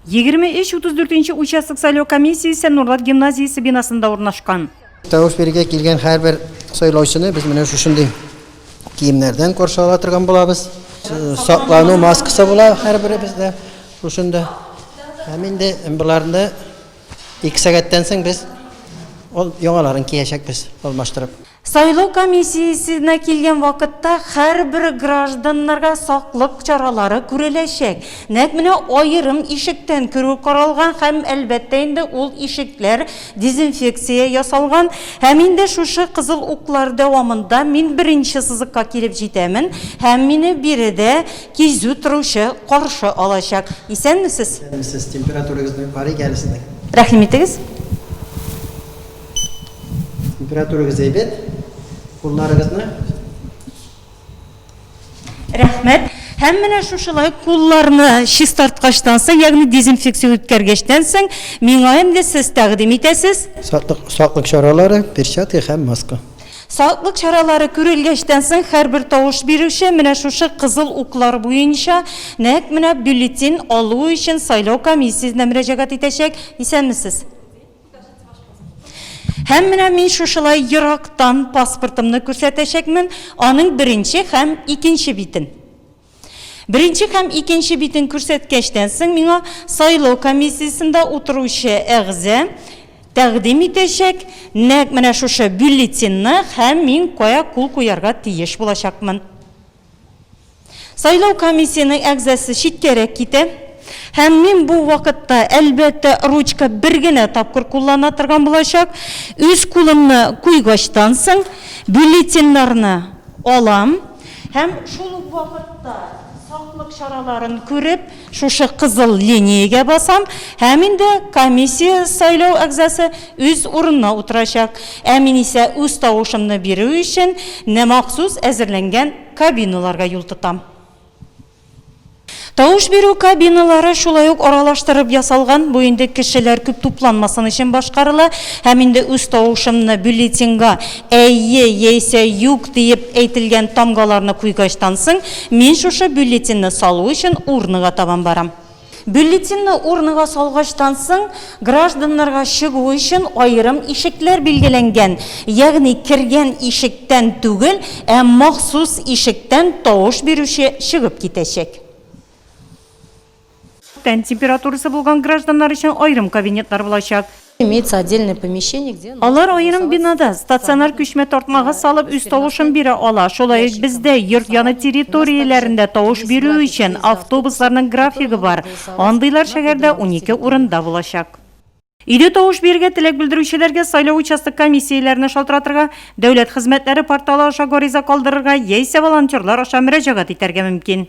23-34 нче участок сайлау комиссиясе Нурлат гимназиясе бинасында урнашкан. Тавыш бирергә килгән һәрбер сайлаучыны без менә шушындый киемнәрдән каршы ала торган булабыз. Саклану маскасы була һәрберебездә шушында. Һәм инде боларны 2 сәгатьтән соң без ул яңаларын киячәкбез, алмаштырып. Сайлау комиссиясенә килгән вакытта һәрбер гражданнарга саклык чаралары күреләчәк. Нәкъ менә аерым ишектән керү каралган һәм, әлбәттә инде, ул ишекләр дезинфекция ясалган. Һәм инде шушы кызыл уклар дәвамында мин беренче сызыкка килеп җитәмен һәм мине биредә кизү торучы каршы алачак. Исәнмесез! Исәнмесез! Температурагызны карыйк әле сезнең. Рәхим итегез! Температурагыз әйбәт. Кулларыгызны. Рәхмәт. Һәм менә шушылай кулларны чистарткачтан соң, ягъни дезинфекция үткәргәчтән соң, миңа инде сез тәкъдим итәсез. Саклык, саклык чаралары, перчатка һәм маска. Саклык чаралары күрелгәчтән соң, һәрбер тавыш бирүче менә шушы кызыл уклар буенча нәкъ менә бюллетень алу өчен сайлау комиссиясенә мөрәҗәгать итәчәк. Исәнмесез. Һәм менә мин шушылай ерактан паспортымны күрсәтәчәкмен, аның беренче һәм икенче битен. Беренче һәм икенче битен күрсәткәчтән соң миңа сайлау комиссиясендә утыручы әгъза тәкъдим итәчәк нәкъ менә шушы бюллетеньны һәм мин кая кул куярга тиеш булачакмын. Сайлау комиссиянең әгъзасы читкәрәк китә. Һәм мин бу вакытта, әлбәттә, ручка бер генә тапкыр куллана торган булачак. Үз кулымны куйгачтан соң, бюллетеньнарны алам һәм шул ук вакытта саклык чараларын күреп, шушы кызыл линиягә басам һәм инде комиссия сайлау әгъзасы үз урынына утырачак. Ә мин исә үз тавышымны бирү өчен махсус әзерләнгән кабиналарга юл тотам. Тавыш бирү кабиналары шулай ук аралаштырып ясалган, бу инде кешеләр күп тупланмасын өчен башкарыла һәм инде үз тавышымны бюллетеньга әйе яисә юк диеп әйтелгән тамгаларны куйгачтан соң, мин шушы бюллетеньне салу өчен урнага табан барам. Бюллетеньне урнага салгачтан соң, гражданнарга чыгу өчен аерым ишекләр билгеләнгән, ягъни кергән ишектән түгел, ә махсус ишектән тавыш бирүче чыгып китәчәк. Тән температурасы булган гражданнар өчен аерым кабинетлар булачак. Имеется отдельное помещение, где Алар аерым бинада, стационар күчмә тартмага салып үз тавышын бирә ала. Шулай ук бездә йорт яны территорияләрендә тавыш бирү өчен автобусларның графигы бар. Андыйлар шәһәрдә 12 урында булачак. Өйдә тавыш бирергә теләк белдерүчеләргә сайлау участок комиссияләренә шалтыратырга, дәүләт хезмәтләре порталы аша гариза калдырырга яисә волонтерлар аша мөрәҗәгать итәргә мөмкин.